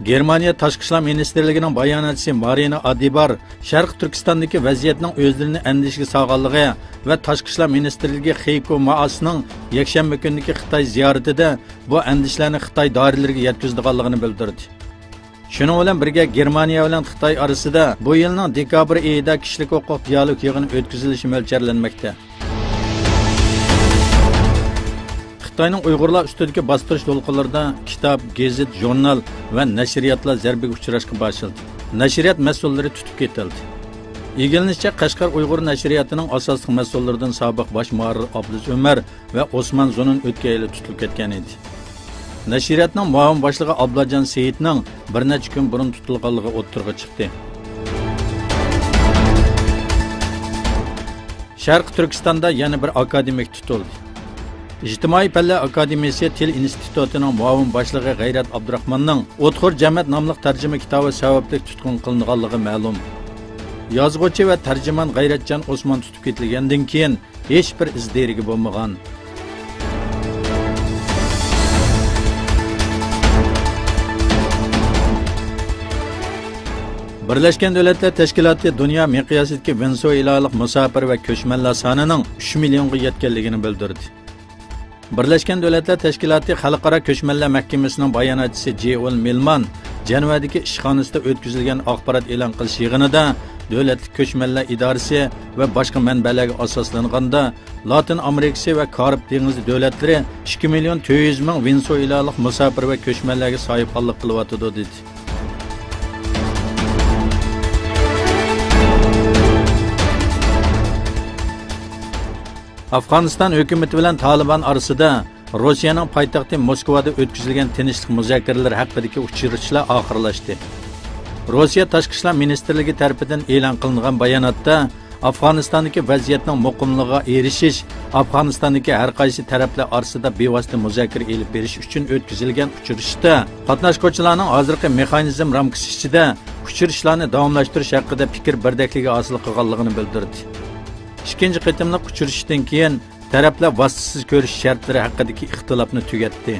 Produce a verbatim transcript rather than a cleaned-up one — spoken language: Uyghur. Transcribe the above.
گېرمانىيە تاشقى ئىشلار مىنىستىرلىكىنىڭ باياناتچىسى مارىنا ئادىبار شەرقىي تۈركىستاندىكى ۋەزىيەتنىڭ ئۆزلىرىنى ئەندىشىگە سالغانلىقى ۋە تاشقى ئىشلار مىنىستىرلىكى خېيكو مائاسنىڭ يەكشەنبە كۈنىدىكى خىتاي زىيارىتىدە بۇ ئەندىشىلەرنى خىتاي دائىرىلىرىگە يەتكۈزىدىغانلىقىنى بىلدۈردى. شۇنىڭ بىلەن بىرگە، گېرمانىيە بىلەن خىتاي ئارىسىدا بۇ يىلنىڭ دېكابىر ئېيىدا كىشىلىك ھوقۇق دىئالوگ يىغىنى ئۆتكۈزۈلۈشى مۆلچەرلەنمەكتە. خىتاينىڭ ئۇيغۇرلار ئۈستىدىكى باستۇرۇش دولقۇنلىرىدا كىتاب، گېزىت، ژۇرنال ۋە نەشرىياتلار زەربىگە ئۇچراشقا باشلىدى. نەشرىيات مەسئۇللىرى تۇتۇپ كېتىلدى. ئىگىلىنىشىچە، قەشقەر ئۇيغۇر نەشرىياتىنىڭ ئاساسلىق مەسئۇللىرىدىن سابىق باش مۇھەررىر ئابلىز ئۆمەر ۋە ئوسمان زۇنۇن ئۆتكەن يىلى تۇتۇلۇپ كەتكەن ئىدى. نەشرىياتنىڭ مۇئاۋىن باشلىقى ئابلاجان سېيىتنىڭ بىر نەچچە كۈن بۇرۇن تۇتۇلغانلىقى ئوتتۇرىغا چىقتى. شەرقىي تۈركىستاندا يەنە بىر ئاكادېمىك تۇتۇلدى. ئىجتىمائىي پەنلەر ئاكادېمىيىسى تىل ئىنستىتۇتىنىڭ مۇئاۋىن باشلىقى غەيرەت ئابدۇراخماننىڭ ئوتخور جەمەت ناملىق تەرجىمە كىتابى سەۋەبلىك تۇتقۇن قىلىنغانلىقى مەلۇم. يازغۇچى ۋە تەرجىمان غەيرەتجان ئوسمان تۇتۇپ كېتىلگەندىن كېيىن، ھېچبىر ئىز دېرىكى بولمىغان. بىرلەشكەن دۆلەتلەر تەشكىلاتى دۇنيا مىقياسىدىكى ۋېنېسۇېلالىق مۇساپىر ۋە كۆچمەنلەر سانىنىڭ ئۈچ مىليونغا يەتكەنلىكىنى بىلدۈردى. بىرلەشكەن دۆلەتلەر تەشكىلاتى خەلقئارا كۆچمەنلەر مەھكىمىسىنىڭ باياناتچىسى جېئول مىلمان جەنۋەدىكى ئىشخانىسىدا ئۆتكۈزۈلگەن ئاخبارات ئېلان قىلىش يىغىنىدا، دۆلەتلىك كۆچمەنلەر ئىدارىسى ۋە باشقا مەنبەلەرگە ئاساسلانغاندا، لاتىن ئامېرىكىسى ۋە كارىب دېڭىزى دۆلەتلىرى ئىككى مىليون تۆت يۈز مىڭ ۋېنېسۇېلالىق مۇساپىر ۋە كۆچمەنلەرگە ساھىبخانلىق قىلىۋاتىدۇ، دېدى. ئافغانىستان ھۆكۈمىتى بىلەن تالىبان ئارىسىدا روسىيەنىڭ پايتەختى موسكۋادا ئۆتكۈزۈلگەن تىنچلىق مۇزاكىرىلىرى ھەققىدىكى ئۇچرىشىشلار ئاخىرلاشتى. روسىيە تاشقى ئىشلار مىنىستىرلىكى تەرىپىدىن ئېلان قىلىنغان باياناتتا، ئافغانىستاندىكى ۋەزىيەتنىڭ مۇقىملىقىغا ئېرىشىش، ئافغانىستاندىكى ھەر قايسى تەرەپلەر ئارىسىدا بىۋاسىتە مۇزاكىرە ئېلىپ بېرىش ئۈچۈن ئۆتكۈزۈلگەن ئۇچرىشىشتا، قاتناشقۇچىلارنىڭ ھازىرقى مېخانىزم رامكىسى ئىچىدە ئۇچرىشىشلارنى داۋاملاشتۇرۇش ھەققىدە پىكىر بىردەكلىكى ھاسىل قىلغانلىقىنى بىلدۈردى. ئىككىنچى قېتىملىق ئۇچرىشىشتىن كېيىن، تەرەپلەر ۋاسىتىسىز كۆرۈشۈش شەرتلىرى ھەققىدىكى ئىختىلاپنى تۈگەتتى.